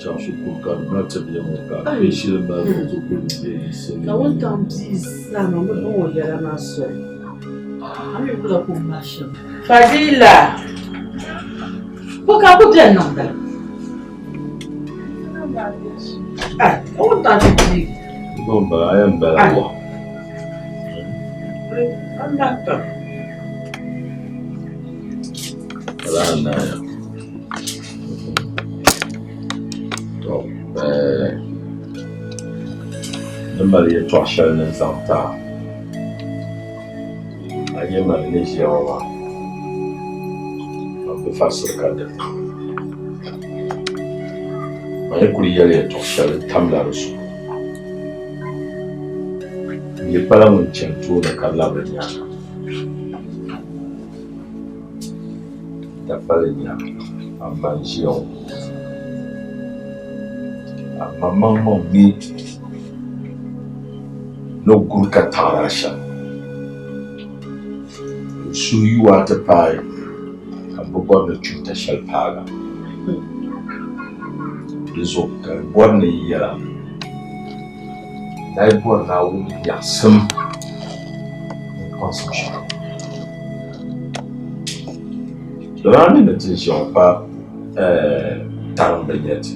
chaŋ shikuru ka di mali tibili ŋɔ ka bɛ shili mali ti kuli be Ka wuntaŋ bia zaa maa bi niŋ o yɛla maa soli. A mi bi la kum maa shɛm. Fadila, bɔ ka a ku beni niŋda? Ai, ka wuntaŋ ti bia. Bɔ m-bala, a yɛn bala bɔ? A lahi pam. Lala n-naaya. To, ni mali yɛtɔɣ shɛli ni n-zaŋ ti a, a nyɛ mani ni ʒiya ŋɔ maa, man bi farisiri ka di. Man yi kul yɛli yɛtɔɣ shɛli n tamla di zuɣu. N yi pala ŋun chani tooni ka labiri nyaaŋa. Dapali nya a ma n-ʒiya ŋɔ. A ma maŋmaŋ mi ni guri ka taɣiri a shɛm. N suhu yu a ti paai ka m bi bɔri ni chuuta shɛli paag a. Di zuɣu ka n bɔri ni n yɛl a, n daa yi bɔri ni a wum nyaɣisim mini kpaŋsim shɛli. Dama a mi ni ti ʒiya ŋɔ pa tarimba n-nyɛ ti.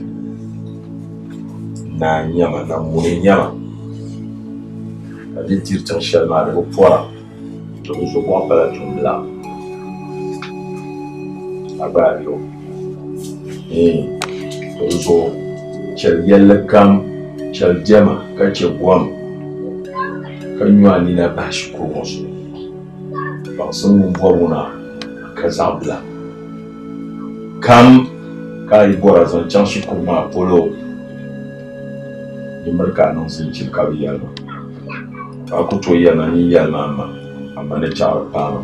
Naa n-nyɛ ma, na muni n-nyɛ ma. Ka di diri tiŋ shɛli maa di bi pɔra, di bi zo bɔɣu pala tumbila. A gba a yo. Di zuɣu chɛli yɛlli kam, chɛli diɛma ka chɛ gom ka nyu a nina bahi shikuru ŋɔ zuɣu. Baŋsim ŋun bɔri ŋuna ka zaɣ bila kam ka a yi bɔra zaŋ chaŋ shikuru maa polo, di miri ka a niŋ zinchili ka bɛ yɛli ma. Ka a ku tooi yɛli ma nyin yɛli ma a ma, a ma ni chaɣiri paai ma.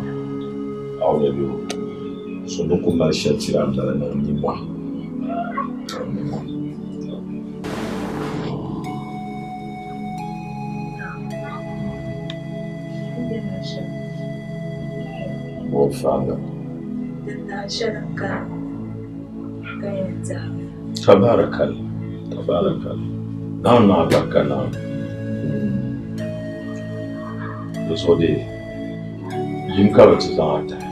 A o yɛli o, So ni ku mali shɛli tiri a m-mali niŋ nimmɔhi. Tabaarakallah tabaarakallah Naawuni niŋ alibarika niŋ di zuɣu dee yim ka bɛ ti zaŋ a tahi.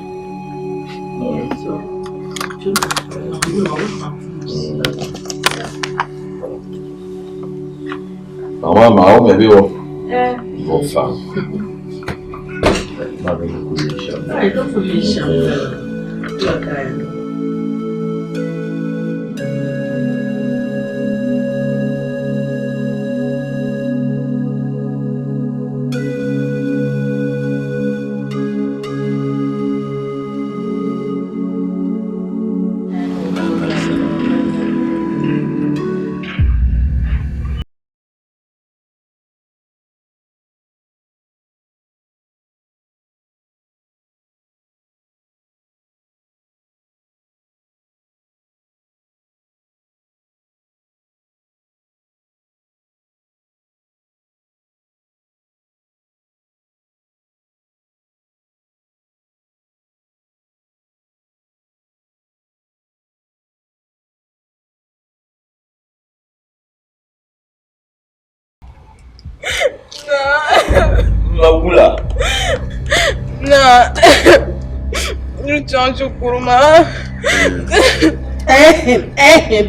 Mama ma o me bi o. Bo fa. Ma bi ku yi shɛm. Ai, ka ku yi shɛm. Ma wula? Na, n chaŋ shikuru maa.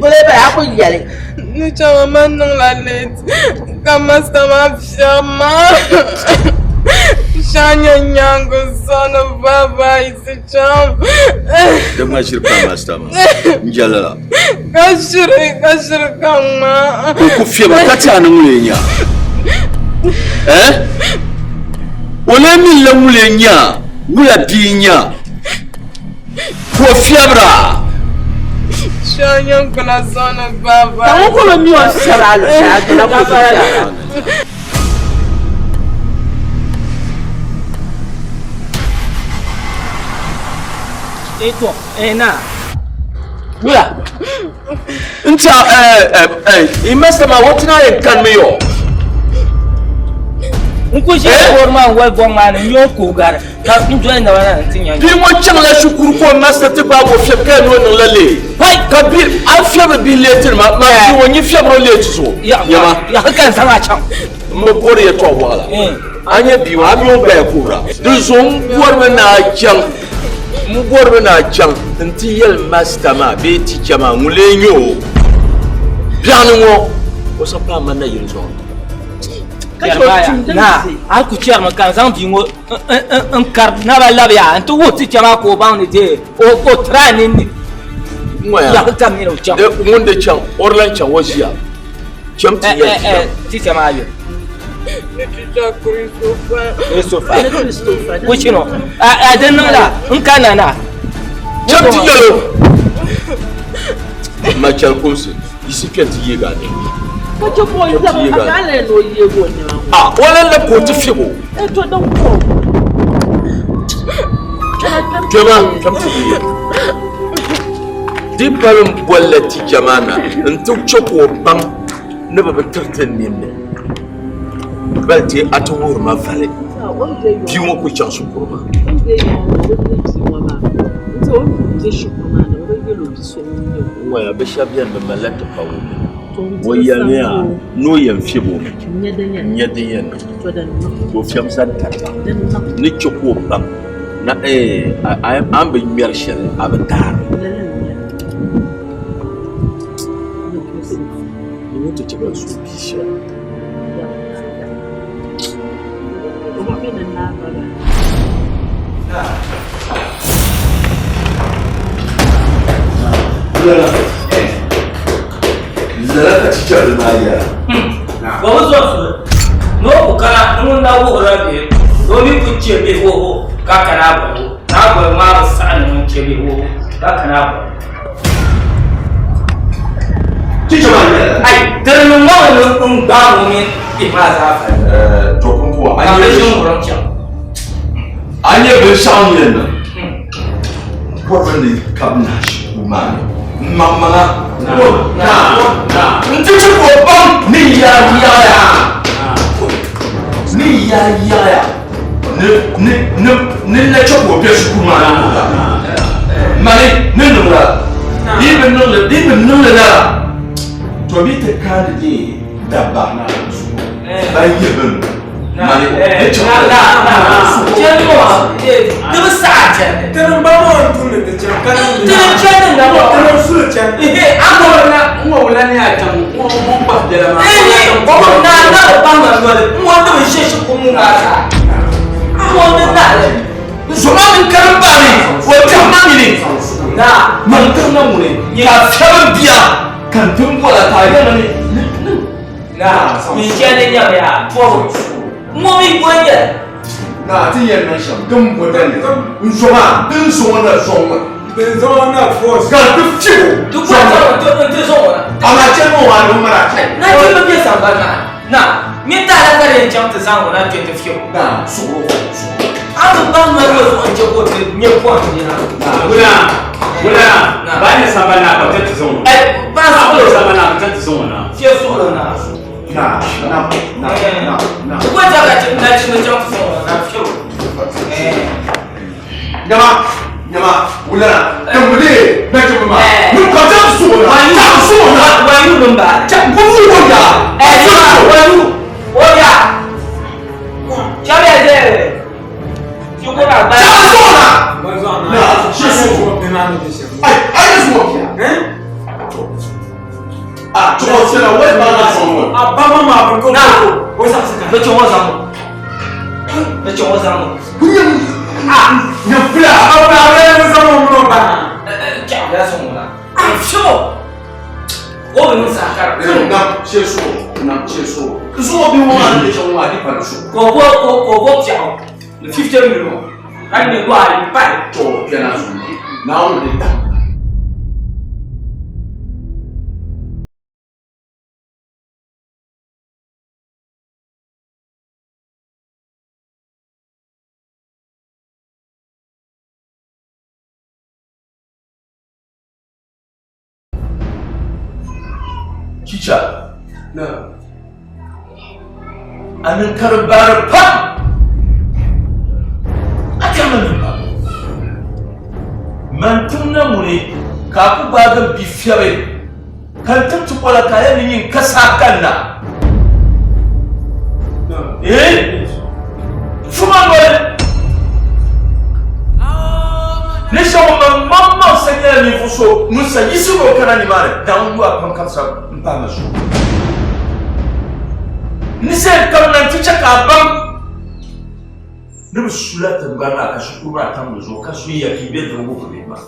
Bole bala a ku yɛli. Ni chaŋ ma niŋla late ka masta maa fiɛbi ma. Shɛŋa nyɛ nyaaŋa zuɣu ni bye bye ti chaŋ. Di ŋma ʒiri pa masta maa n-jɛli la. Ka ʒiri ka ʒiri ka ŋma. Ka o ku fiɛba ka ti a ni ŋuni n-nya eh? O lee mi la ŋuni n-nya wula bia n-nya ka o fiɛbira. Shɛŋa nyɛ gbuna zuɣu ni bye bye. Ka ŋun kuli mi o fiɛbira a luɣushɛli a gbuna ku fiɛbira. Eh to, eh na. Wula. N ta eh eh eh imasta ma watina yen kan mi yo. N ku ʒi boori maa n wali bɔŋ maa ni n yo kuhi gari ka n doli naba na n ti nya. Bia ŋɔ chaŋla shikuru ka o master ti gbaagi o fiɛbi ka yɛli ni o niŋla lee. Ka bi a fiɛbiri bihi leetiri ma, maa bia ŋɔ nyi fiɛbiri o leeti zuɣu. Nyama. Yaɣi ka n zaŋ a chaŋ. M bi bɔri yɛtɔɣ waɣila. A nya bia ŋɔ, a mi o gbaya kuhira. Di zuɣu m bɔrimi ni a chaŋ, m bɔrimi ni a chaŋ nti yɛli master maa bee teacher maa ŋun lee nyɛ o biɛɣuni ŋɔ o sa paai ma nayili zuɣu. Jeremiah, Naa, a ku chɛrimi ka n zaŋ bia ŋɔ n kari naba labi ya nti wuhi teacher maa ka o baŋ ni dee o tiri a ninni. Yaɣi ka mini o chaŋ. Ŋun di chaŋ, o di lan chaŋ o ʒiya. Cham ti yɛli teacher. Teacher maa yuli. Teacher Christopher. Christopher. Kuchino. A di niŋla n ka na na. Cham ti yɛli o. Ma chɛli kumsi. Yisi kpɛ ti yeegi a nɛma. Ka chɛ ka o lab a daa lan ni o yeegi o nɛma ŋɔ. A o lan lab ka o ti fiɛb o. E to din ko. Kpɛma kpɛm ti yeegi. Di pali m bolila ticha maa na nti chɛ ka o baŋ ni bɛ bi tiri ti ninni. Bali ti a ti wuhiri ma vali. Bia ŋɔ ku chaŋ shikuru maa. Ŋɔya bɛ shɛba beni bɛ malila ti pa wumli. O yɛliya ni o yɛn fiɛbi o mi n-nya din yɛn niŋ ka o fiɛm zani tarita ni chɛ ka o baŋ na a ni bi ŋmɛri shɛli a bi taari. Di ni ti chɛ ka n suhu bie shɛli. Lala ka chichɛrili maa yɛra. Ba bi zɔri suli ni o ku kana ni ŋun na wuhirila bihi ni o mi ku chɛ bihi wuhibu ka kana boligu. Naa boligu maa bi saɣi ni ŋun chɛ bihi wuhibu ka kana boligu. Ai, dini niŋ ŋɔ ni n gbaai ŋɔ mini bihi maa zaa fali. To pumpɔŋɔ a nyɛ ʒi n-wurim chaŋ. A nyɛ binshɛɣu ni yɛn niŋ bɔrimi ni ka bɛ naai shikuru maa ni m-maŋmaŋa nti chɛ ka o baŋ ni yaa yaɣiya ni yaa yaɣiya ni ni ni n na chɛ ka o kpe shikuru maa ni n-niŋ la mani ni niŋ lala di yi bi niŋ li di yi bi niŋ li lala to bɛ ti kaani deei dabba ban yihi bɛ nuu mani ni chaŋ Di bi saɣi chɛndi. Tiri ba ŋɔ n tumdi ti chaŋ ka niŋ Tiri chɛndi na bɔ. Tiri suli chɛndi. Ihe a bɔri na. N ŋɔ wula ni a chaŋ n ŋɔ ŋɔ kpahi biɛla maa. Ihe o bi na na bi bahi ma noli n ŋɔ di bi ʒe shikuru ŋɔ maa zaa. N ŋɔ di naɣili. Zoma mini karimba ni o kpɛhi ma nini. Na. Man karimba ŋuni ka fiɛbi n bia ka n ti n bɔla ka a yɛli ni Na. N chɛndi nyami yaa tɔbu. N ŋɔ mi bɔ n-nyɛli. Na ti yɛn niŋ shɛm din bo daliri n zoma din zaŋ o na zɔŋ ŋɔ. Din zaŋ o na force. Ka ti fiɛb o. Ti bɔri zaŋ o ti zaŋ o na. Amaa chɛ ni o maa ni o mali a chɛ. Na ti bi be sambani maa ni. Na mini taala ka di yɛn chaŋ ti zaŋ o na kpe ti fiɛb o. Na suɣuri o suɣuri. A bi baŋ noli ŋɔ zuɣu n-chɛ ka o ti nya pɔhim nina. Na wula wula ba nyɛ sambani na ka ti zaŋ o. Ai ba suɣuri o. Sambani na ka ti zaŋ o na. Fiɛ suɣuri na. Na na na na na. Ti bɔri zaŋ nachimba chaŋ ti zaŋ o na fiɛb o. Nyama nyama wula na tambuli nachimba maa ni ka chaŋ ti suɣuri na chaŋ ti suɣuri na. Wayu din bala. Chaŋ ti suɣuri na. Wayu o ya. Chaŋ ya dee. Ti ko na ba. Chaŋ ti suɣuri na. Na shi suɣuri. Ai ai suɣuri. A tɔgɔ sɛbɛn walima na sɔn A ba ma maa bi ko. Na. O saɣisi ka. Bɛ chaŋ o zaŋ o. Bɛ chaŋ o zaŋ o. Nyɛ fila. A ba a bɛ zaŋ o minɛ o ba. Chaŋ bɛ zaŋ o na. A fiɛb o. O bi niŋ saha kara. Na ṣe so na ṣe so. Zuɣu bi ŋɔ maa ni chaŋ ŋɔ a di pali so. Ka o bo ka o bo piɛɣu ni 50 million ka ŋmɛ lɔɣiri pali. To piɛna zuɣu Naawuni ni tam. Chicha. Na. A niŋ karimbaani pam. A chɛrimi niŋ pam. Man tiŋ na ŋuni ka a ku gbaagi m bi fiɛbi ka n tim ti kola ka a yɛn ni nyin ka saa kanna. Eh? Fuma noli. Ni shɛŋa man maŋmaŋ sa nyɛla ninvuɣ so ŋun sa yiɣisi ni o kana nimaani Naawuni yu a pam ka bi sa m-pahi ma zuɣu. N ni sayi kamina nti chɛ ka a baŋ ni bɛ sula tiŋgbani maa ka shikuru maa tam di zuɣu ka so ya ka yi be dini wuhiri bihi maa.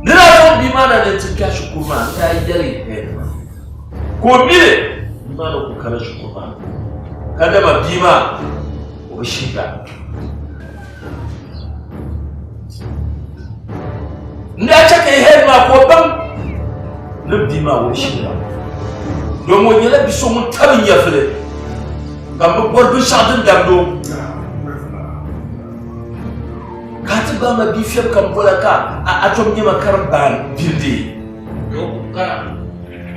Ni daa zaŋ bia maa na ni nti kpɛhi shikuru maa, n daa yɛli head maa ka o mi li bia maa ni ku kana shikuru maa ni ka dama bia maa o bi shihira. N daa chɛ ka yi head maa ka o baŋ ni bia maa o bi shihira domi o nyɛla bi so ŋun tabi nyɛvili ka bi bɔri binshɛɣu din damdi o. Ka a ti gbaai ma bia fiɛbi ka m bola ka a tom nyɛ ma karimbaan bindi.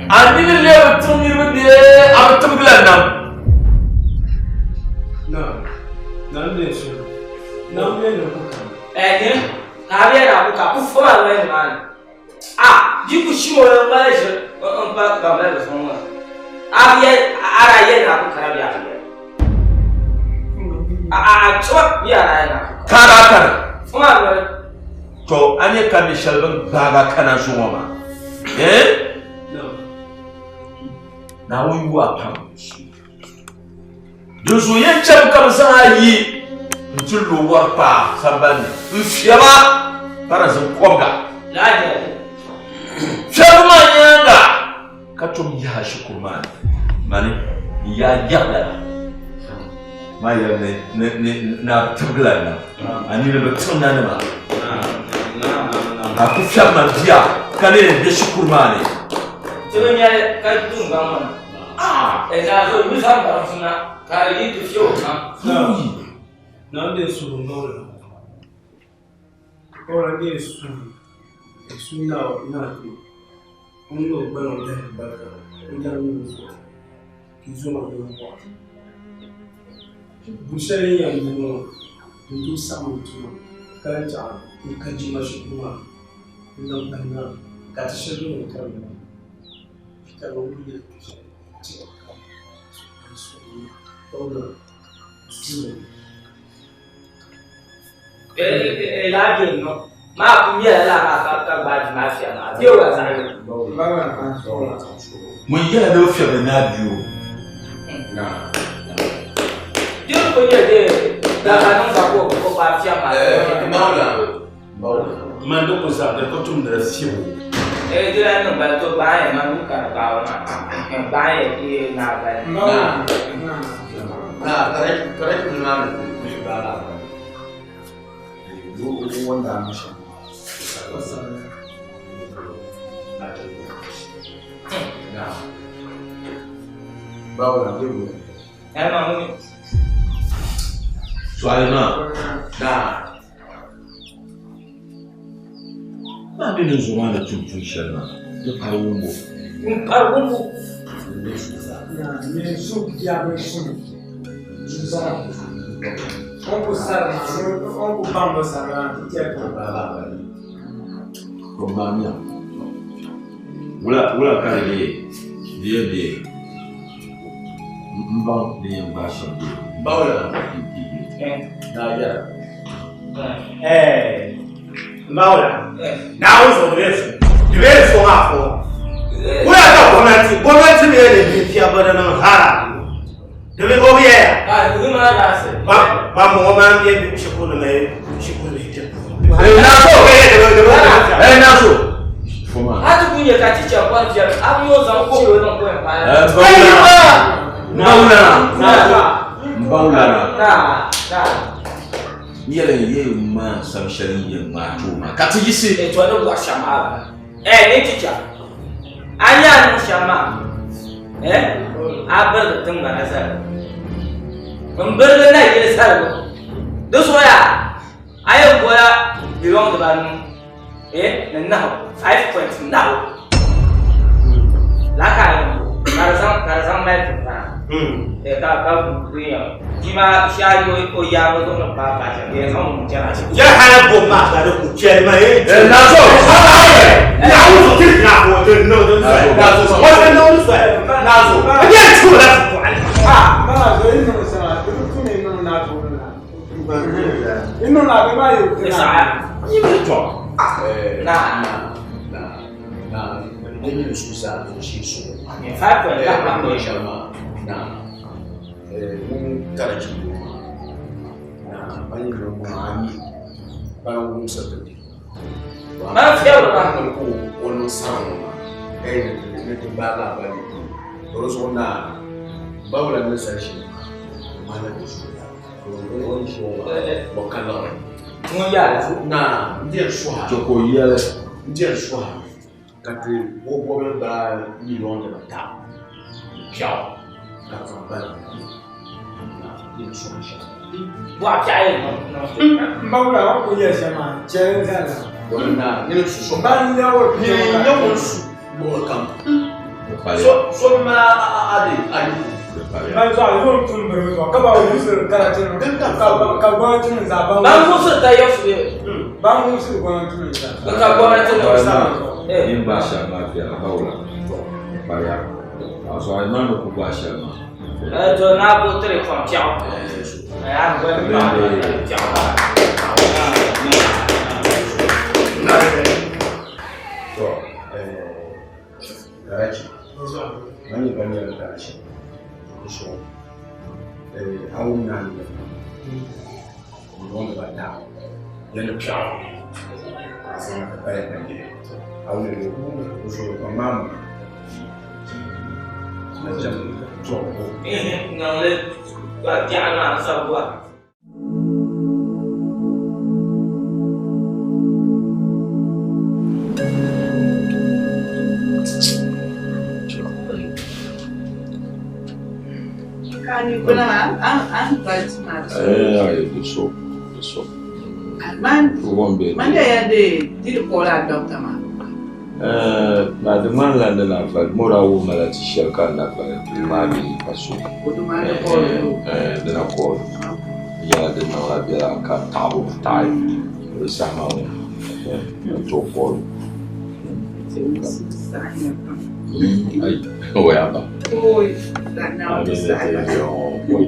A nini lee bi tiŋ niriba bee a bi tibigila nam? Ka daa kana. To a nyɛ ka mi shɛli bin gbaag a kana zuŋɔ maa. Eh? Naawuni yu a pam. Dinzuɣu yɛn chɛmi ka bɛ zaŋ a yi nti lo wɔri kpaa sambani ni n-fiɛb a barazim kɔbiga. Fiɛbigu maa nyaaŋa ka tom yaha shikuru maa ni, mani n-yaa yaɣi lala maa yɛli ni ni ni a bi tibigila nam, a nini bi tiɣi nanima, a ku fiɛbi ma bia ka ni yɛn be shikuru maa ni. Ti bi nyɛli ka tiŋgbani ŋɔ ni. Ŋun yɛla ni o fiɛbili ni a bia o. Man di ku zaŋ di ku tumdila fiɛbu. Sualima. Maa mi ni zuɣu maa ni tum tuun shɛli maa, di pari wumbu. N pari wumbu. To maamiya, wula wula ka di bee di yɛn bee n baŋ din yɛn gbaai shɛm bee. Bawla naa yɛra. Mbawla Naawuni zuɣu di bee su di bee su maa fo wula ka gomnati gomnati mi yɛli ni fiɛbi di niŋ hara di bi o bi yɛya ba bɔŋɔ maa n bɛ shikuru ni shikuru bihi ti Ee Naso ee Naso Mbawla Mbawla N yɛli n yee ŋmaa sam shɛli n yɛn ŋmaa ti o maa ka ti yiɣisi. N tɔri ni bɔri shɛm maa bala. Ɛɛ ni chicha, a ni a niŋ shɛm maa, ɛɛ a birigi tiŋgbana zaligu. M birigi nayili zaligu. Di zuɣu yaa a yɛn bola miliɔŋ dibaanu ɛɛ ni nahu, 5.nahu la ka a yɛn bo. Ka di zaŋ ka di zaŋ mali ti paai. Ka ka bia maa shee ayi o yaagi zuɣu ni paai paai shɛm bɛ yɛn zaŋ o nuu chɛri a shɛm. Yɛ hali bo maa ka di ku chɛri ma yɛ. Nazo. Naawuni zuɣu ti na o ti niŋ di soli. Nazo o ti niŋ di soli. Nazo n yɛn ti o la ti bɔɣili. Nazo yi niŋ shɛŋa di bi tu ni yi niŋ nazo ni na. Yi niŋ na di maa yi ti na. Yi mi tɔ. Na. Na na na ne mi su sa shi su. 5.5 shɛli maa na ŋun karachi maa na ban yi niŋ maa a mi ban wumsiri ti Man fiɛbi ma. ko o niŋ saɣaŋ maa ni ti gbaai lahabali to di zuɣu na bawula ni zali shɛli maa maa na di zuɣu o ni ʒi o maa o ka liɣiri Ŋun yaa. na n yɛn suha Joko yɛli. n yɛn suha ka ti o bɔbili gbaai miliyɔn dibata piɛɣu ka zaŋ bali na n yɛn suha shɛli Bɔɣu piɛɣu yɛn niŋ niŋ. N ba wula o ku yɛli shɛm maa chɛli n zali la. o na nyini su so Ban lɛbi o nyini n nyɛ ŋun su luɣuli kam so so ma a de a yi Ban zuɣu yóò tum biri zuɣu ka ba wumsiri karachi nim ka ka gɔmnati nim zaa ban Ban wumsiri ta yɛ su ban wumsiri gɔmnati nim zaa. Ka gɔmnati nim zaa. Yin gba shɛli maa viɛla bawula kpariya a zuɣu a niŋ ni ku gba shɛli maa. To na bo tiri fɔn piɛɣu. A gɔli piɛɣu. To karachi man yi ban yɛli karachi so a wum naa ni miliyɔn dibata yɛli piɛɣu a zaŋ ti paya ka nyɛ a wum o so ka maa to Niŋli piɛɣu maa sabuwa. Eh, ayi so so. Man, Won be. man da ya de diri kola doctor ma. Eh, na di ŋmanila ni na vali mora wo mala ti shɛli ka na vali duu maa mi pa so. Odu ma de kola. Eh, dina koolu. Yɛla din niŋla biɛla ka taɣabu taɣi di saha maa ŋɔ n tooi koolu. Ayi, o yaa ba. Oi, da na A o mini ti sa. ʒiya ŋɔ oi.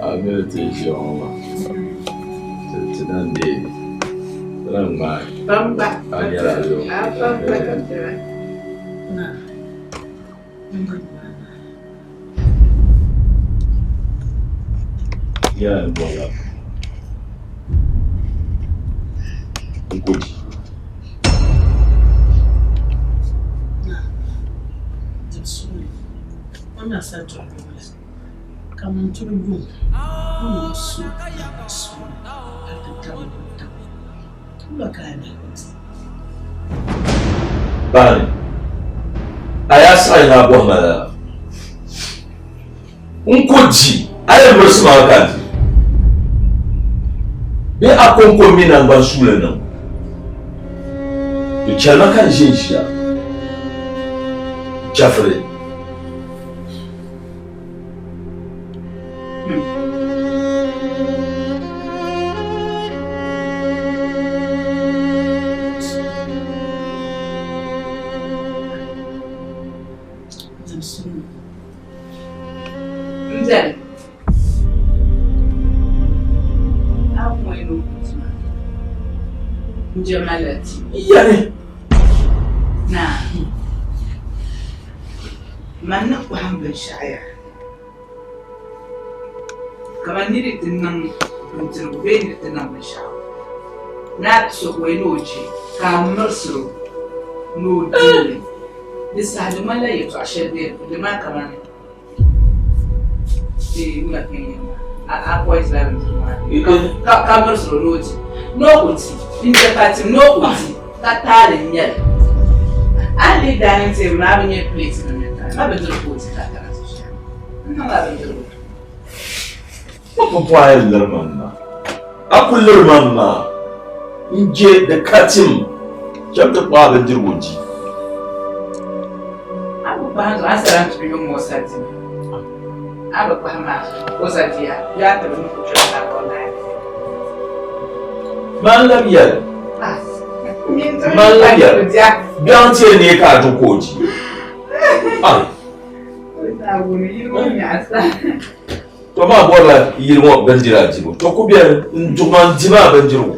A mini ti ʒiya ŋɔ maa. Ti ti na deei. Ti na ŋmaai. Bamba. A nyɛla yo. A bamba ka tira. Na. Yɛla n bɔŋɔ n ko di. Na. Dimsuli. Ona sa tɔbili. Ka mun turi yuŋ. Mun su ka su ka ti tabi tabi. Wula ka a na ti. Bani a yaa saɣi na bɔhi ma lala n ko di a yɛn mirisi maa ka di bee a konko mi nangbani suuli niŋ di chɛrima ka n ʒi n ʒiya chɛfiri Dimsuli. Nzali. A kuma ino kutuma. Njema lati. yɛli Na. Man ni kɔhim binshɛɣu yaa. Kamani niri ti niŋ bindirigu bee niri ti niŋ binshɛɣu. Na ti so ka o yi ni o je ka a mirisiri o ni o dili. Di saha di ŋmanila yɛltɔɣa shɛli bɛ di maa kamani wula ka n yɛli maa a poison la bindirigu maa ka ka mirisiri o ni o di ni o ku di n je pa tim ni o ku di ka taali n nyɛli. A yi lihi dining table maa a bi nyɛ plate nim ni tam ma bindirigu ka o di ka kana ti ʒiya n niŋla bindirigu. Ma pumpɔŋ a yɛn liri ma maa a ku liri ma maa n je di ka tim chɛm ti kpaai bindirigu di. A ku kpahi kpahi zuɣu a sara n-tuhi yuŋ ŋɔ sa dimi. A bi kpahi maa o sa diya bee a ti bi niŋ o kpɛma maa ka o naai. Man labi yɛli. Man labi yɛli. Biɛɣu n-ti yɛn neei ka a duɣi ka o di. Ai. To maa bɔrila yili ŋɔ bindira dibu. To ku beni n-duɣi ma n-di maa bindirigu.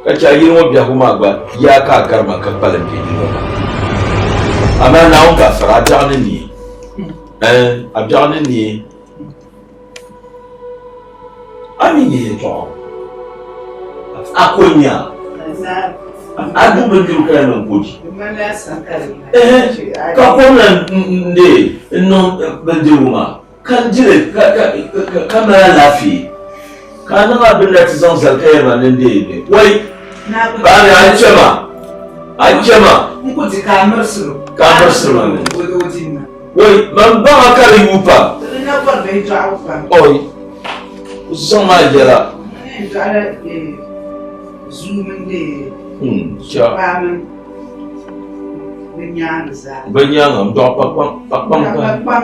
Ka chɛ a yili ŋɔ biɛhigu maa gba yaa ka a gari ma ka kpalim be yili ŋɔ maa. Amaa Naawuni ka a fara, a biɛɣu ni neei. Ɛɛn, a biɛɣu ni neei. A mi nyɛ yɛtɔɣa a ko nya a du bindirigu ka yɛn niŋ ko di. Ka kom na n-dee n-niŋ bindirigu maa. Ka n dili ka mali alaafee, ka a niŋ a bini na ti zaŋ zali ka yɛli ma ni n deei bɛ. Wai! Baani a ni chɛ ma, a ni chɛ ma. N ku di ka a mirisiri o. Ka a mirisiri ma mini. Wai! Man baŋ a ka di yuui pam. Di di na bɔri bɛ dɔɣibu pam. Oi! O zaŋ ma yɛla. N dɔɣila zuu mini di paa mini bɛ nyaaŋa zaa. Bɛ nyaaŋa n dɔɣi kpakpaŋ kpakpaŋ kpakpaŋ.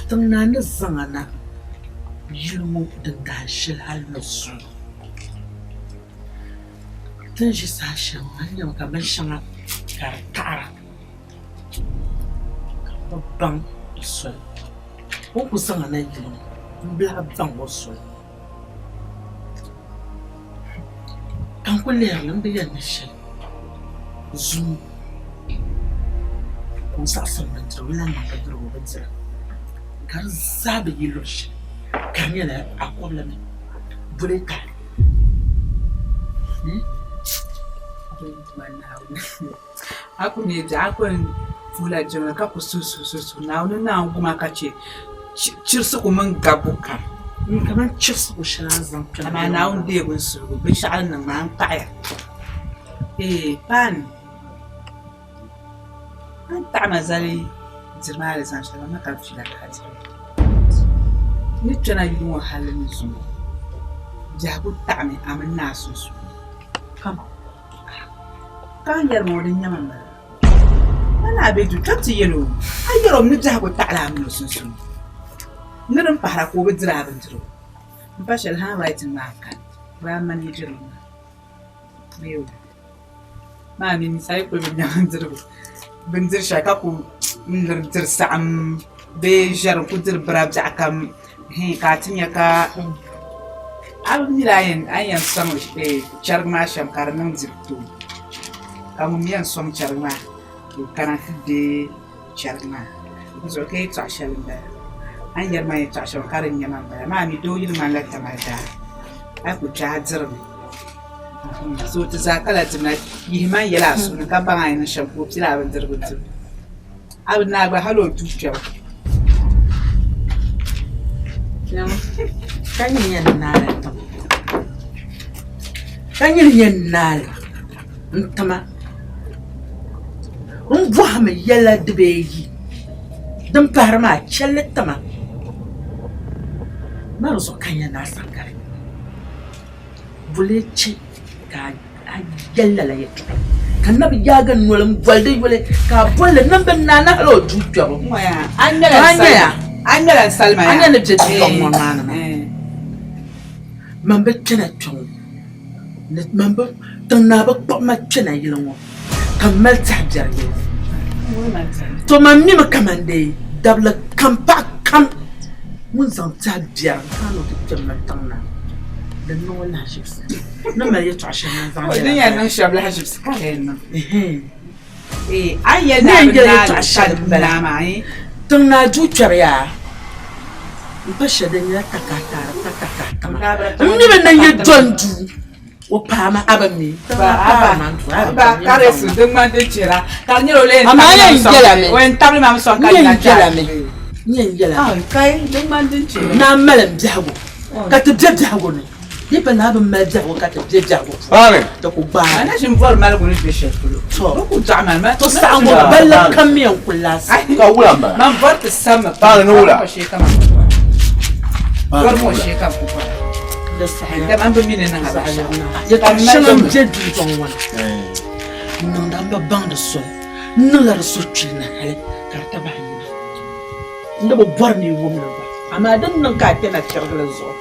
Tiŋ naa ni zaŋ a na yili ŋɔ din dahin shɛli hali ni zuŋɔ ti ni ʒi saha shɛli ŋɔ a ni nyami ka binshɛŋa ka di taɣira ka bi baŋ di soli o ni ku zaŋ a na yili ŋɔ m-bi lahi baŋ o soli Ka n ku lihiri li m bi yɛli ni shɛli zuŋɔ ka o zaɣisi bindirigu n lahi niŋ bindirigu o bi dira ka di zaa bi yi luɣ shɛli ka di nyɛla a kɔbila mi boli taali. A ku neei biɛɣu a ku yɛn puhila jiŋli ka ku suhi suhi suhi Naawuni naan gum a ka chɛ chirisigu mini gabbu kam. Kamani chirisigu shɛli a ni zaŋ kpɛna. Amaa Naawuni deegi n suhigu binshɛɣu din niŋ maa n paɣiya. Eeh paani a ni taɣi ma zali diri maa alizama shɛli maa ka n fiila ka a diri li. N ni kpɛna yili ŋɔ hali ni zuŋɔ biɛhigu taɣimi a mini naa sunsuuni pam. Ka a ni yɛri ma ŋɔ din nyama m-bala. A ni a be duu kpɛbu ti yɛl o, a yɛr o mi ni biɛhigu taɣila a min o sunsuuni. Ni din pahira ka o bi diri a bindirigu. M-pa shɛli handwriting maa n-kani, bɛ daa manage li maa. Bee o maa mini a yi kuli bi nya bindirigu, bindiri shɛli ka ku liri diri saɣim bee ʒɛri n-ku diri bira biɛɣu kam hii ka a ti nya ka a bi mi a ni yɛn sɔŋ chɛrigi maa shɛm ka di niŋ dibu tooi ka ŋun mi yɛn sɔŋ chɛrigi maa ka o kana ti deei chɛrigi maa di zuɣu ka yɛltɔɣa shɛli m-bala a ni yɛri ma yɛltɔɣa shɛm ka di nyɛ ma m-bala maa mi doo yili ŋmanila tamali daa a yi ku kpe a dirimi so ti zaa kala dibina yihi ma n-yɛli a suhu ni ka baŋ a ni niŋ shɛm ka o pili a bindirigu dibu A bi naai gba hali o duu kpɛbu. Ka nyini yɛn naali n-tim ka nyini yɛn naali n-tima n bɔhimi yɛla dibaayi din pahiri maa chɛli tima ma di zuɣu ka n yɛn naai saŋkari boli chɛ ka a yɛli lala yɛltɔɣa ka na bi yaagi noli m-boli di yuli ka a boli li niŋ bɛ naani hali o duu kpɛbu. A ŋmɛla n salima yaa. A nya ni bɛ dundɔŋ ŋɔ maa ni maa. Man bi kpɛna kpe ŋɔ ni man bi tiŋ naa bi kpuɣi ma kpɛna yili ŋɔ ka m mali tɛhi biɛri yili ŋɔ. To man mimi kaman dee dabili kam paɣa kam ŋun zaŋ tɛhi biɛri n-kana ni o ti kpɛm ma tiŋ naa din niŋ o lahiʒibisi. Ni mali yɛltɔɣa shɛli na n-zaŋ yɛla. Din yɛn niŋ shɛm lahiʒibisi ka di yɛn niŋ. A ni yɛli ni yɛltɔɣa shɛli m-bala. Tiŋ naa duu kpɛri yaa m-pa shɛli di nyɛla takahitaari takahitaari. kama. N mi bi niŋ yi dɔn duu. O paama a bi mi. Amaa yɛn yɛla mi. N yɛn yɛla mi. N yɛn yɛla mi. Naa mali n biɛhigu ka ti be biɛhigu ni. Di pa naa bi mali biɛhigu ka ti be biɛhigu puuni. Ti ku gbaai. To saɣiŋgu balli kam mi yɛn kuli laasi. Yɛtɔɣ shɛŋa m-be dundɔŋ ŋɔ ni n-niŋdi a m ba baŋdi soli n-niŋla di suhukpili ni hali ka di tabahi yina. N di bi bɔri ni yi wum li gba, amaa din niŋ ka a kpɛna chirigili zuɣu.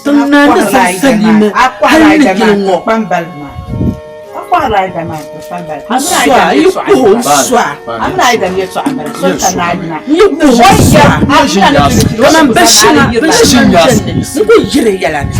Tiŋ naa ni zaŋ salima hali ni yili ŋɔ. N sɔa, n yi kuhi o, n sɔa. N yi kuhi o, n sɔa. Kaman binshɛŋa binshɛŋa m-beni ni n ku yiri yɛla ni.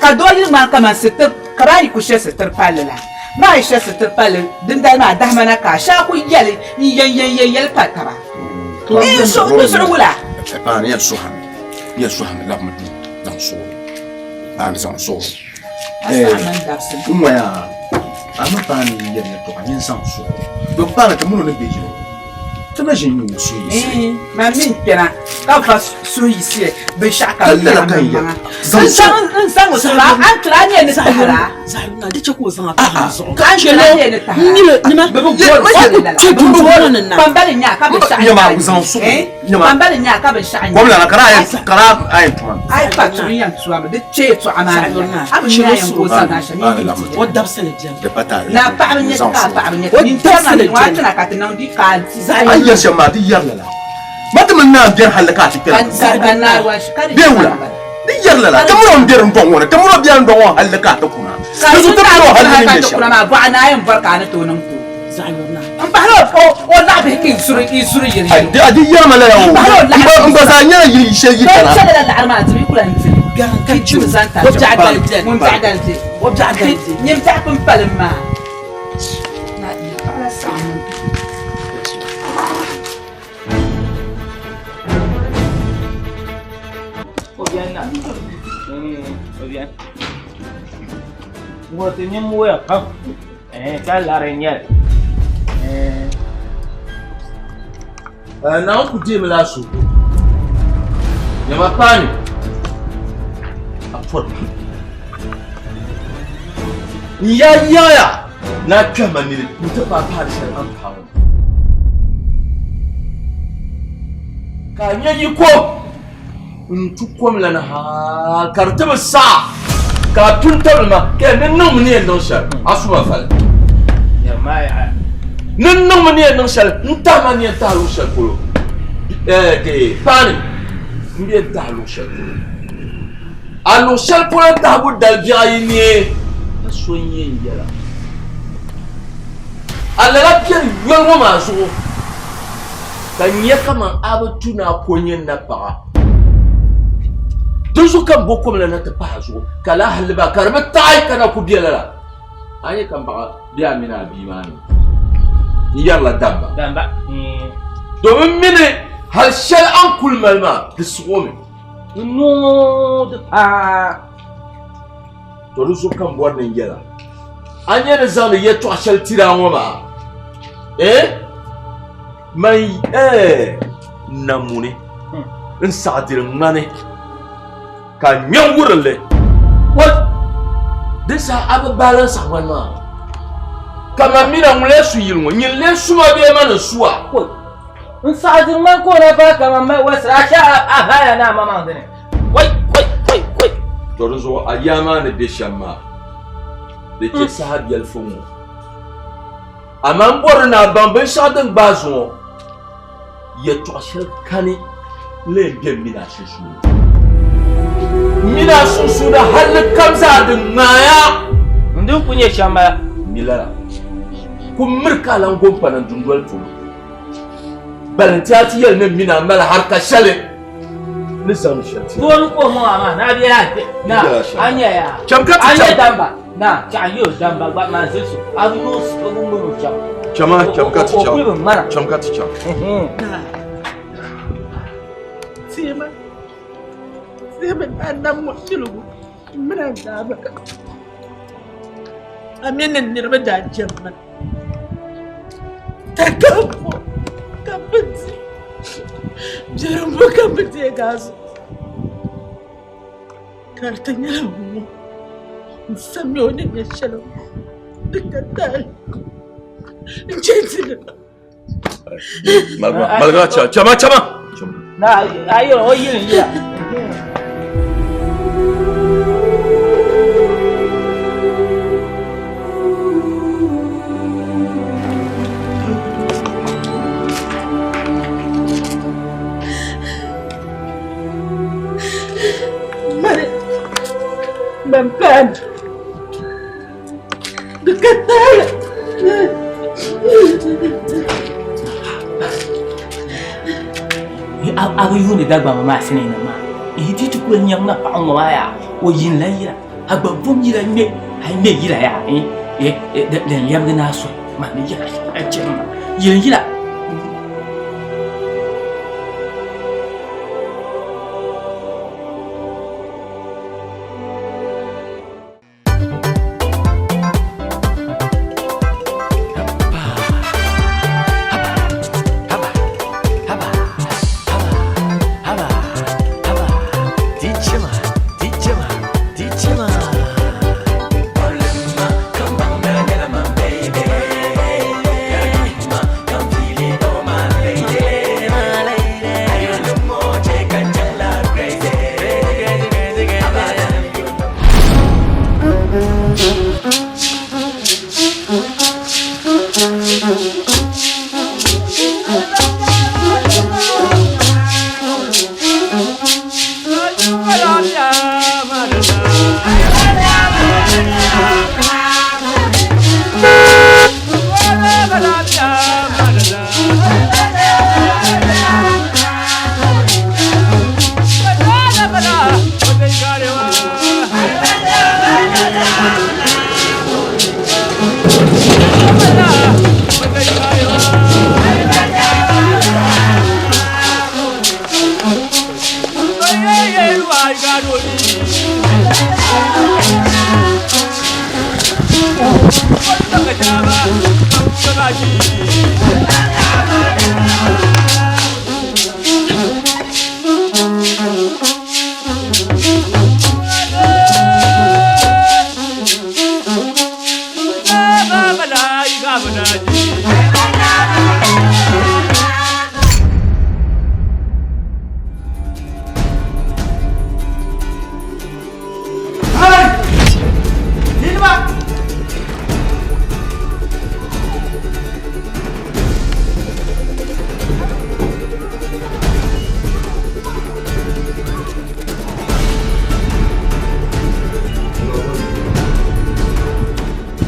Ka doo yili ŋmani kaman sitir, ka baa yi ku she sitir palli la. Maa yi she sitir palli, dindali maa dahima na ka a shee a ku yɛli n-yɛnyɛnyɛnyɛli pa taba. N suhu wula? Paani yɛn suhimi, yɛn suhimi labimi duu zaŋ suɣili. Paani zaŋ suɣili. N ŋɔya a mi paani yi yɛli yɛltɔɣa nyin zaŋ suɣili. Don paani ti mini o ni be yili ti na ʒin nyɛ o suhuyiɣisili. Man mi n-kpɛna ka va suhuyiɣisili binshɛɣu kam n yɛra n maŋa. N zaŋ o suɣili a ni tiri a nyɛ ni tahira. Di chɛ ka o zaŋ a pahi n zuɣu. Ka a ni tiri a nyɛ ni tahira. Nima o ku kpe dundɔŋ ni na. Kpambali n-nyɛ a ka binshɛɣu nyɛ Kpambali n-nyɛ a ka binshɛɣu nyɛ. Gomna ka a yɛn tuma. A yi pa tuɣi yɛn tuami di chɛ yɛltɔɣa maa ni a bi mi a yɛn ku o zaŋ shɛm yi yi ti O dabisili beni. Di pa taali. Na paɣaba n-nyɛ ti ka a paɣaba n-nyɛ ti. Nyin tɛri na ŋɔ a tina ka ti niŋ di ka a di. A yi yɛri shɛm maa di yɛri lala. Ma ti mini naa m-bɛri halli ka a ti kpɛra. Bee wula? Di yɛri lala. Ti mini o m-bɛri n-dɔŋ ŋɔ ni. Ti mini o bɛri n-dɔŋ ŋɔ halli ka a ti kuna. Ka Di zuɣu ti mini o halli ni ka nyɛ ti shɛm. kuna maa bɔɣa naa yɛn bɔri ka a ni tooi niŋ ti o. N pahila o laɣibihi ka yi zuri yili yili. A di yɛri ma lala o. N gba zaa nyɛla yili shɛli yi kana. Chɛ lala laɣiri maa dimi yi ku lahi dili. Ka dimi zaŋ ta. O biɛɣu dali beni. Ŋun biɛɣu dali beni. O biɛɣu dali beni. Nyin biɛɣu pun palim maa. O biɛni na. O biɛni. Ŋɔ ti nyin mooya pam. Ka lari n-nyɛ li. Naawuni ku deemi la a suhu. Nyama paani a pɔri pam. N yaa yaaya ni a kpɛhi ma nini nti paai paani shɛli a ni paai ŋɔ. Ka a nya yiko n-tu kom la ni hal ka di ti bi saɣi ka a tu n-tabili ma ka yɛli, Ni niŋmi ni yɛn niŋ shɛli, a su ma fali. Ni niŋmi ni yɛn niŋ shɛli, n-tahi ma ni yɛn tahi luɣ shɛli polo. Paani m bi yɛn tahi luɣ shɛli polo. A luɣ shɛli polo tahibu dali biɛɣ ayi neei, ka so n-yɛn yɛl a. A lala biɛri yoli ŋɔ maa zuɣu ka n nya kaman a bi tu ni a ko nyɛ napaɣa. Dinzuɣu ka m bo kom la na ti pahi a zuɣu, ka lala halli maa ka di bi taɣi ka na ku be lala. A nya ka m baɣa be a mini a bia maa ni n yɛrila damba. Domin m mi ni hal shɛli a ni kul mali maa di siɣ o mi. Di noo di paai. To di zuɣu ka m bɔri ni n yɛl a, a nya ni zaŋdi yɛtɔɣ shɛli tiri a ŋɔ maa, eh, man eh, n na muni, n saɣidiri ŋmani, ka n ŋme n-wurim li. What? Di saha a bi balan sagbani maa. Ka man mi na ŋun lee su yili ŋɔ, nyin lee su ma bee man n-su a? N saɣidiri ŋmani ka o na bahi kaman mali walisira, a shɛhi a haya ni a maŋmaŋ dini. Wai, wai, wai, wai! To di zuɣu a yaa maa ni be shɛm maa, di chɛ saha biɛlifu ŋɔ. Amaa m bɔri ni a baŋ binshɛɣu din gbaai zuŋɔ, yɛtɔɣ shɛli kani n-lee be m mini a sunsuuni. M mini a sunsuuni halli kam zaa di ŋmaaya. N din kul nyɛ shɛm m-bala. M mi lala. Ku miri ka a lan go m-pana n dundoli polo. Bali nti a ti yɛli ni m mini a mali harika shɛli. Ni zaŋ shɛli ti. Tooni ko ŋɔ maa na bɛ ya na a nya ya. Cham ka ti A nya cham. damba na chaɣ yo damba gba maa zilisi a bi yo o bi ŋmani o chaŋ. Chama cham ka ti O cham. kuli bi ŋmana. Cham ka ti cham. Tema. Tema daa nam ŋɔ piligu mini a daaba. A mini ni niriba daa jɛm ma. Ka ka po ka bi di. Biɛrim ka bi deegi a zuɣu. Ka di ti nyɛla ŋɔ n sami o ni nyɛ shɛli di ka taali n chɛ ti ni. Malima malima chama chama chama. Na a yɛrɛ o yili yila. Mani ban paani di ka taali. A bi yuuni Dagbamba maa sinii maa yi ti ti kuli nyaŋ na paɣa ŋɔ maa yaa o yinila yila a gba vom yila ŋmɛ a yi ŋmɛ yila yaa din lɛbigi naa soli maa ni yila a chɛni maa yili yila.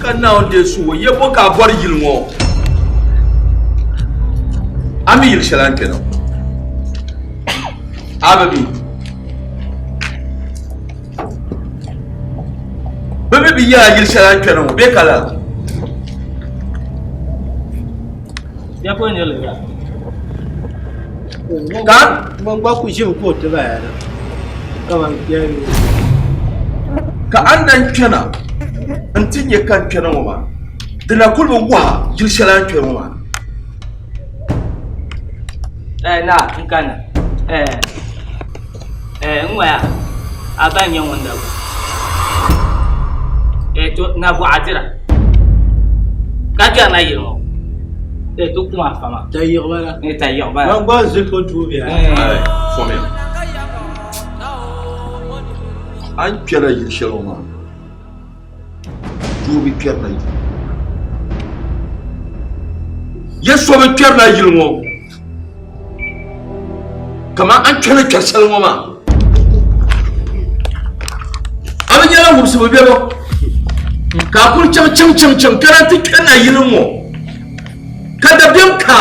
Ka Naawuni deei suhu o yɛbo ka a bɔri yili ŋɔ a mi yili shɛli a ni kpɛna a bi mi bɛ mi bi yɛla yili shɛli a ni kpɛna ŋɔ bee ka lala ka ka a ni dan kpɛna n ti nyɛ ka n kpɛna ŋɔ maa di na kuli bi waha yili shɛli a ni kpɛna ŋɔ maa. Na n kana n ŋɔya a ba n-nyɛ ŋun dagu to na bɔɣa dira ka kpɛri na yili ŋɔ ti kum afa maa tayiɣibala Fɔmiya a ni kpɛrila yili shɛli ŋɔ maa doo bi kpɛrila yili ya so bi kpɛrila yili ŋɔ kamani a ni kpɛri kpɛri shɛli ŋɔ maa a bi nyɛla wumsibu bɛbo ka a kuli chaŋ chaŋ chaŋ chaŋ ka ti kpɛrina yili ŋɔ ka dabiɛm ka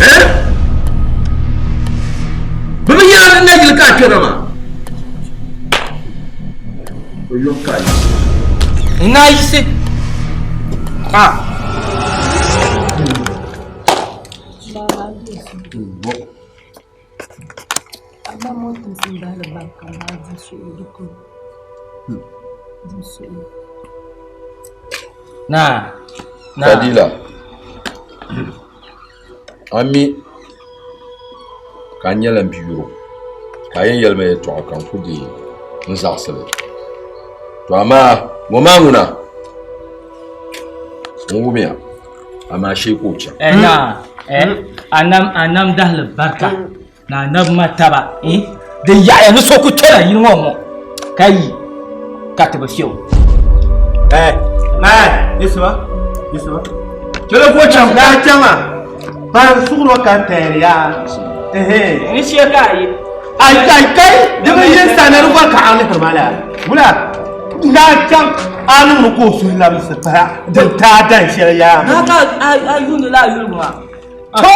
eh? kpɛna maa o yom ka a yiɣisi. N na yiɣisi. Ah. Naa. Naa. Fadila. A mi ka n nyɛla n biyuro ka a yɛn yɛli ma yɛltɔɣa ka n ku deei n zaɣisi li. To amaa ŋɔ maa ŋuna n wumiya amaa shee ka o chaŋ. Eh, naa, eh, a nam, a nam dahili barika ni a nabi ma taba, eh, di yaɣiya ni so ku kpɛna yili ŋɔ ŋɔ ka yi ka ti bi fiɛ o. Eh, eh, Yusuf, Yusuf. Chɛli ka o chaŋ. Naa chaŋa, ban suɣuro ka tɛɛri ya. Ehe. Ni shee ka a yi. Ai kai kai, di bi yin sani di gɔri ka a lihiri ma la. Wula, naa chaŋ a niŋdi ka o suhu labisi pahi din taai dan shɛli yaa. Naa ka a yuuni la a yuligu maa. To,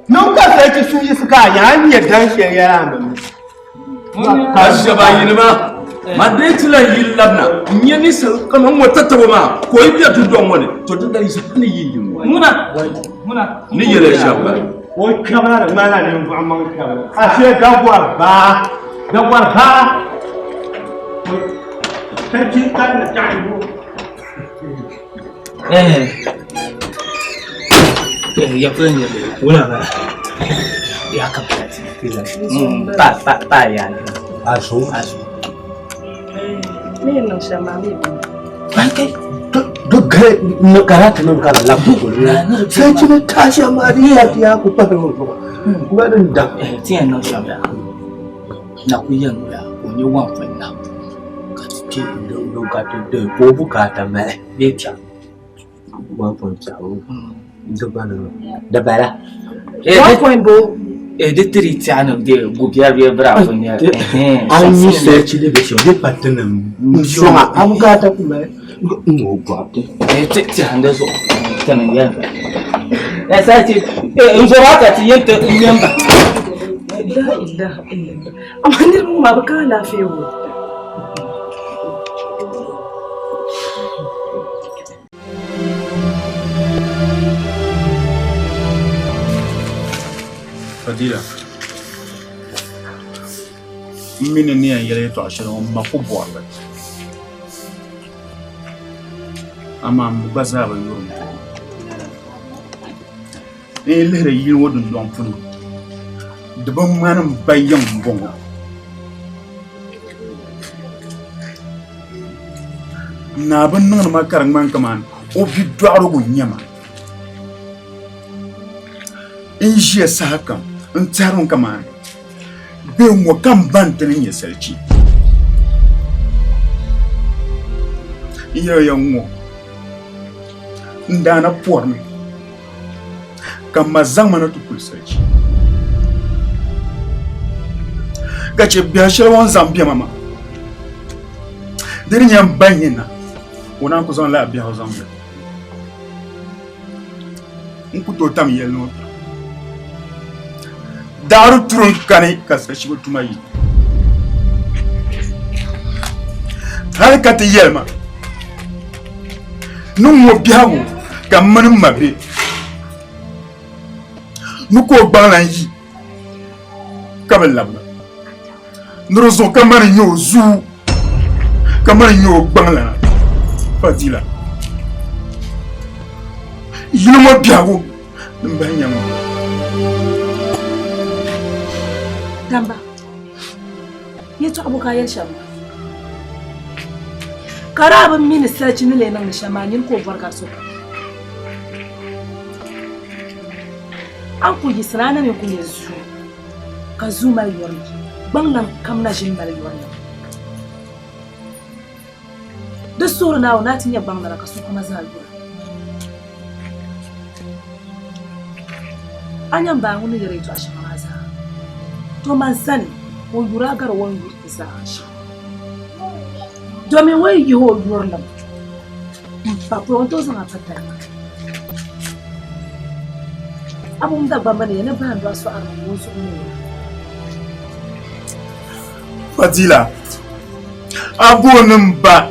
niŋ ka sarchi suhu yiɣisi ka a nya a ni nyɛ dan shɛli yaa a mi. Ka shɛba yinima ma dee ti lahi yi labina n nyɛ ninsal kaman ŋɔ tatabo maa ka o yi be dundɔŋ ŋɔ ni to din daa yiɣisi ni yi yi ŋɔ Ŋuna, ŋuna. Ni yɛli shɛba bala. O kpɛbila di ŋmanila ninvuɣu maŋ kpɛbila. Ashe dagɔri baa, dagɔri baa. Sarchi ka ni taɣi bu. Eh. Eh, ya pula nyɛ wula ba. Ya ka pa ti. Pa pa pa ya. Azu. Azu. Me niŋ shɛm maa mi bi. Kai. Duk gare na karata nan kana labdo ko sai ci ne tashi amma di ya ya ku fa ro ko ba din da Eh, ti yɛn niŋ shɛm ya. Na ku yɛn ya, o nyɛ wan fɛn na. Ka ti kpe do ka to de ko bukata mali bee piɛɣu. 1.7 da bala Eh, One point bo. Eh, di tiri tiɛɣu ni de gubiɛri bee biraafo nyɛ. An yi search de be shɛm de patinim sɔŋa a bukata ku mali n o gɔbti Eh, ti tiɛhi di zuɣu. Tini yɛn. Eh, sai ti eh, n zɔra ka ti yɛn ti n yɛn ba. La ilaha illallah. Amma niriba ŋɔ maa bɛ ka alaafee wo. Fadila, m mi ni ni yɛn yɛli yɛtɔɣa shɛli ŋɔ m ma ku bɔrili amaa m gba zaa bi yuri mi. N yi lihiri yili ŋɔ dundɔŋ puuni di bi ŋmani m ba yiŋ m-bɔŋɔ. Naa bi niŋdi ma ka di ŋmani kaman o bidɔɣirigu n-nyɛ ma. N ʒiya sahakam n tɛhirimi kaman bee ŋɔ ka m ba n-ti ni nyɛ salichi. N yɛliya ŋ-ŋɔ n daa na pɔrimi ka m ma zaŋ ma na ti kuli salichi ka chɛ biɛhi shɛli o ni zaŋ bɛ ma maa di ni nyɛ m ba nyɛ na o naan ku zaŋ lala biɛhigu zaŋ bɛ n ku tooi tam yɛli ni o daɣiri turi n kani ka salichibu tuma yi hali ka ti yɛli ma ni ŋɔ biɛhigu ka m mini m ma be ni ka o gbaŋ lan yi ka bi labina ni di zuɣu ka mani nyɛ o zuu ka mani nyɛ o gbaŋ lana Fadila yili ŋɔ biɛhigu din bahi nyɛ ŋɔ. Damba, yɛtɔɣa bɔ ka a yɛli shɛm maa? Ka di a bi mi ni salichi ni lee niŋdi shɛm maa nyini ka o bɔri gari sokam. A ni ku yiɣisina a na mi ku nyɛ zuu ka zuu mali yɔrilim, gbaŋ lan kam na ʒini mali yɔrilim. Di suhiri Naawuni ni a ti nyɛ gbaŋlana ka sokama zaa yura. A nya m ba ŋun ni yɛri yɛtɔɣ shɛŋa maa zaa, to man sani o yuri a gari o ni yuri ti zaa shɛm. Domin o yi yihi o yurilim m-pa polo, o ni tooi zaŋ a pa talima. A bi wum Dagbamba ni yɛli ni bahi n-dɔɣi sɔɣirili ka o zuɣu neei. Fadila, a booni m ba,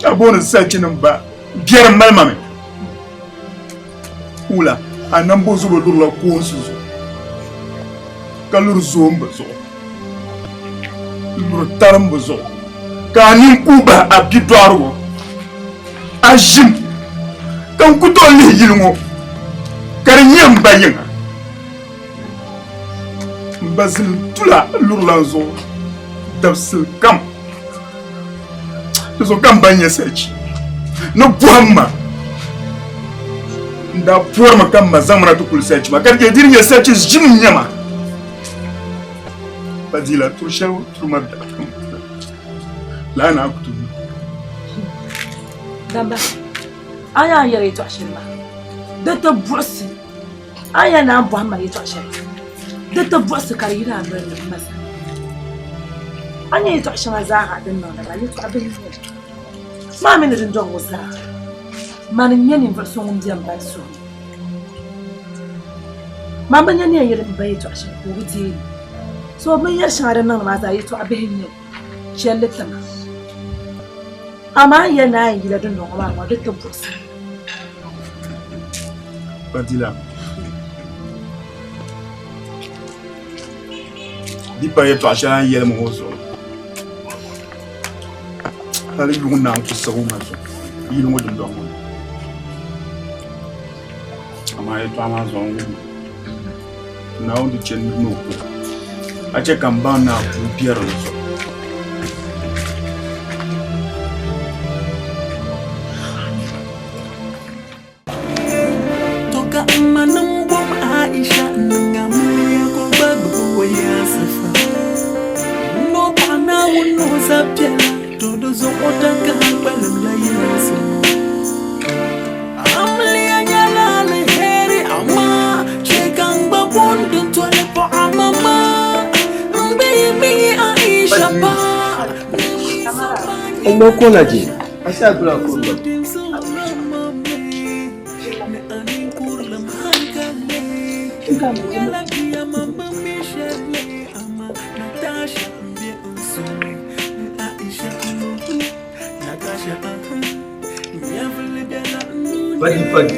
a booni sachi ni m ba, biɛri mali ma mi. Wula, a nambo zuɣu bi lurila koonsi zuɣu, ka luri zoomba zuɣu, n-luri tarimba zuɣu, ka a nini kuui bahi a bidɔɣirigu, a ʒim, ka n ku tooi lihi yili ŋɔ ka di nyɛ m ba yiŋa. M ba zili tula lurila n zuɣu dabisili kam. Di zuɣu ka m ba nya sarichi ni bɔhim ma. N daa pɔrimi ka m ma zaŋ ma na ti kuli sarichi maa, ka di chɛ di ni nyɛ sarichi ʒim n-nyɛ ma. Fadila, turi shɛli turi ma biɛɣu kam lala naa ku tooi niŋ. Damba, a ni yɛli yɛtɔɣ shɛli maa, di ti buɣisi. A ni yɛli ni a ni bɔhim ma yɛtɔɣ shɛli, di ti buɣisi ka di yina a noli ni m ma sani. A ni nya yɛtɔɣ shɛŋa zaa din niŋdi maa, yɛtɔɣ bihi n-nyɛ li. Maa mi ni dindɔŋ ŋɔ zaa, mani n-nyɛ ninvuɣ so ŋun be m ba suhu ni. Man bi nya ni yɛn yɛli m ba yɛtɔɣ shɛli ka o bi deei li. So binyɛr shɛŋa din niŋdi maa zaa yɛtɔɣ bihi n-nyɛ li. Chɛli li ti ma. Amaa a ni yɛli ni a yɛn yila dundɔŋ ŋɔ maa ni ŋɔ, di ti buɣisi. Fadila, di pa yɛtɔɣ shɛli a ni yɛli ma ŋɔ zuɣu, hali yuŋ naan ku siɣi ma zuɣu yili ŋɔ dundɔŋ ŋɔ ni. Amaa yɛtɔɣa maa zuɣu n wuhi Naawuni di chɛ nir ni o ku a chɛ ka m baŋ ni a puu biɛri n zuɣu. To ka m ma niŋ bom Aisha n-niŋ amiliya ka o gba gbubi o yaasifa. N o paɣa Naawuni ni o zab piɛla, to di zuɣu o takahi kpalimla yinsi ŋɔ. Amiliya nyɛla aliheri amaa chɛ ka n gba bɔn din toli paɣa mama m bihi mi Aisha paɣa. Fadi fadi.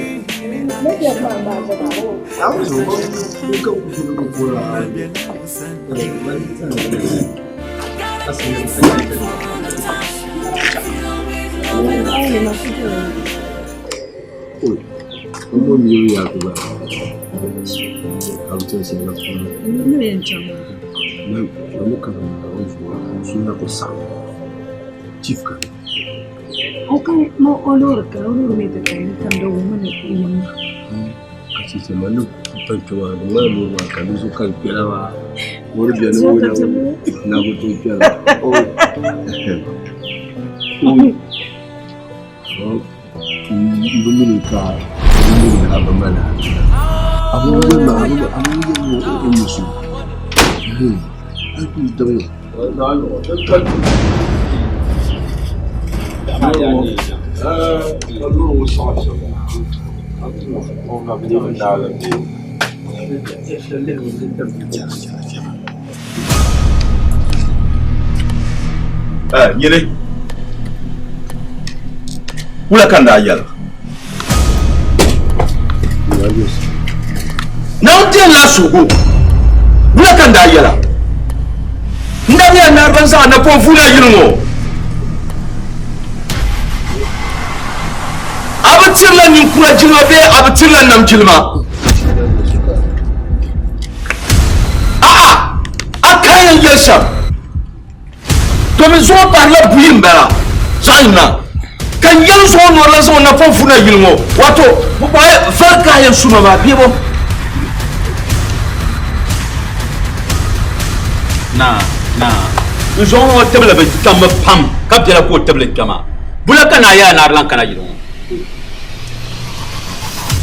Chief ka. O ka ma o loori ka o loori mi ti ka ni tam di wumi ni yim maa. Ka chiche ma ni pa kpɛma di ŋmana loori maa ka di zuɣu ka di kpɛla maa loori bɛni o na ku tooi kpɛla o n bi mini ka n mini a bi mali a bi yɛli ma a bi yɛli ma o ni so a ku dabi Nyini wula ka n daa yɛli Naawuni deei la suhigu wula ka n daa yɛla n daa nyɛla nariba n zaŋ a napɔŋ vuuni a yili ŋɔ a bi tirila ninkura jilima bee a bi tirila nam jilima a'a a ka yɛn yɛli shɛm Domin zuɣu pahirila buyi m-bala zaɣ yina, ka n yɛli zuɣu nɔri la zaŋ o napɔŋ fu na yili ŋɔ, wato bɛ bɔhi vari ka a yɛn su ma maa bee bɔ? Naa, naa, n zuɣu ŋɔ tibili bi kpɛmmi pam ka biɛla ka o tibili kpɛma. Bula ka naa yaa ni a di lan kana yili ŋɔ?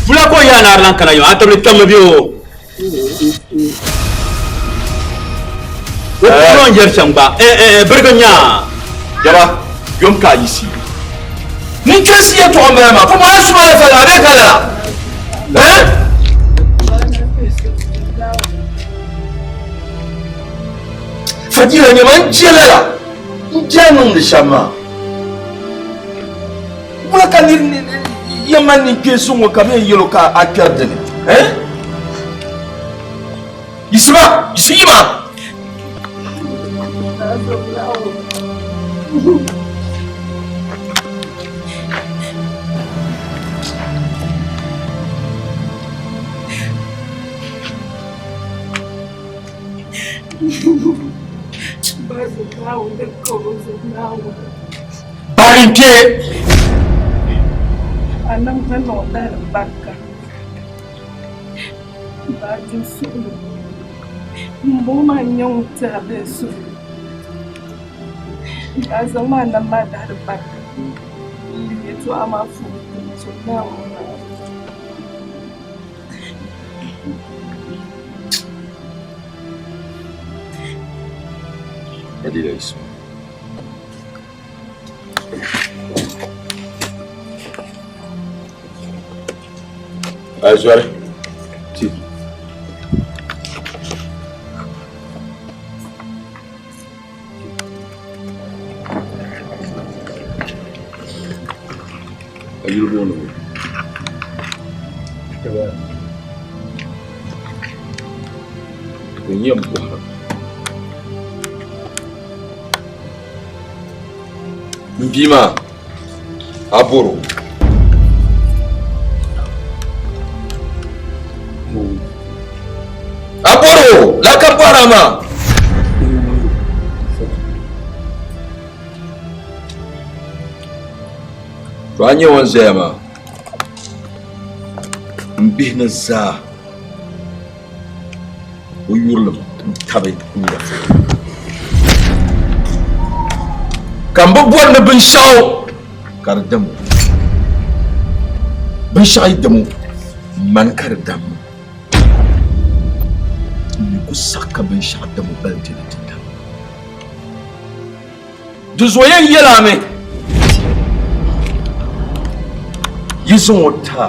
Bula ka o yaa ni a di lan kana yili ŋɔ? A tibili kpɛmmi bee o? O kpɛma n-yɛri shɛm gba, eh, eh, birigi nyaa. Jaba, yom ka a yiɣisi. N kpɛnsi yɛtɔɣa m-bala maa, pumpɔŋɔ a suma la fali a bee ka lala? Eh? Fadila nyɛma n je lala n je a niŋdi shɛm maa wula ka nir yɛn mali ninkpeesu ŋɔ ka bɛ yɛn yɛl o ka a kpɛri dini eh? Yisima yisi yima Bari n kpe. Fadila Yusuf. Ai zɔri ti. A yuli booni o. N yɛn bɔhiri m bia maa a bɔr o. A bɔr o lala ka m bɔhiri a maa. To a nya o ni zaya maa m bihi ni zaa o yurilim n-tabi n nyɛvili ka m bi bɔri ni binshɛɣu ka di dam o. Binshɛɣu yi dam o, mani ka di dammi. M mi ku saɣi ka binshɛɣu dam o balintee ni ti dam. Di zuɣu yɛn yɛl a mi, yi zaŋ o ti a,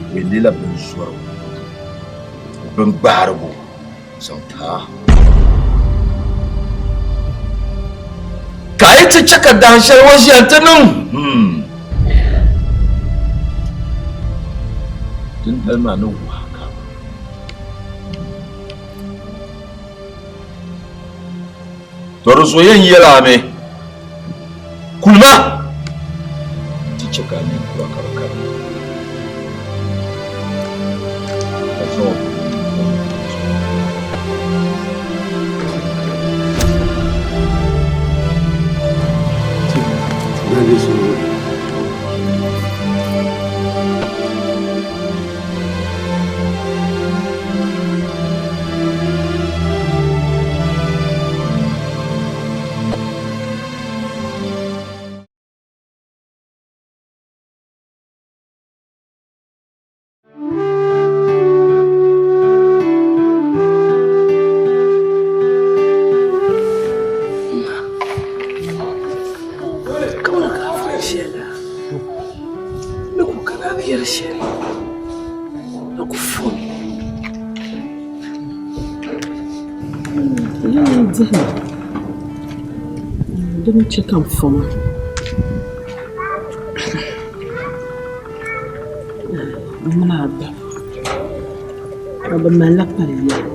o yɛn leela binzɔrigu, bingbaarigu zaŋ ti a. Ka a yi ti chɛ ka dahin shɛli o ʒiya nti niŋ hmm, dindali maa ni wuhi a ka a baŋ. To di zuɣu yɛn yɛl a mi, Kulima ti chɛ ka a ninkura ka bɛ kari ka zaŋ o Din chɛ ka n fo maa m mini a ba ka bɛ malila pali yɛli.